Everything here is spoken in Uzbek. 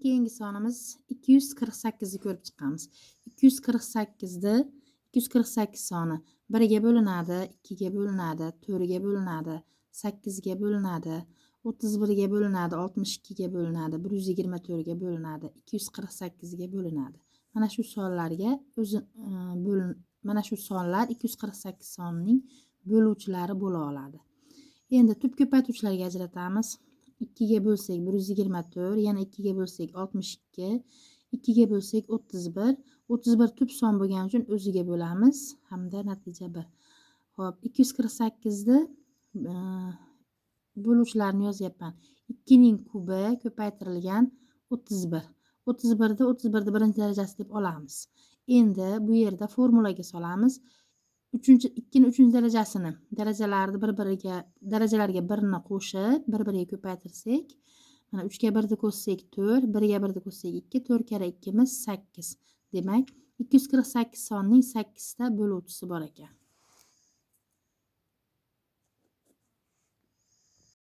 Keyingi sonimiz 248 ni ko'rib chiqamiz. 248 ni, 248 soni 1 ga bo'linadi, 2 ga bo'linadi, 4 ga bo'linadi, 8 ga bo'linadi, 31 ga bo'linadi, 62 ga bo'linadi, 124 ga bo'linadi, 248 ga bo'linadi. Mana shu sonlarga o'zi mana shu sonlar 248 sonining bo'luvchilari bo'la oladi. Endi tub ko'paytuvchilarga ajratamiz. 2 ga bo'lsak 124, yana 2 ga bo'lsak 62, 2 ga bo'lsak 31. 31 tub son bo'lgani uchun o'ziga bo'lamiz hamda natija 1. Xo'p, 248 ni bo'luvchilarini yozyapman. 2 ning kubi ko'paytirilgan 31. 31 ni 31 ni birinchi darajasi deb olamiz. Endi bu yerda formulaga solamiz. Uchinchi, ikkini uchinchi darajasini, darajalarni bir biriga, darajalarga birni qo'shib, bir biriga ko'paytirsak, mana uchga birni qo'shsak 4, birga birni qo'shsak 2, 4 karra ikkimiz 8. Demak, 248 sonining sakkizta bo'luvchisi bor ekan.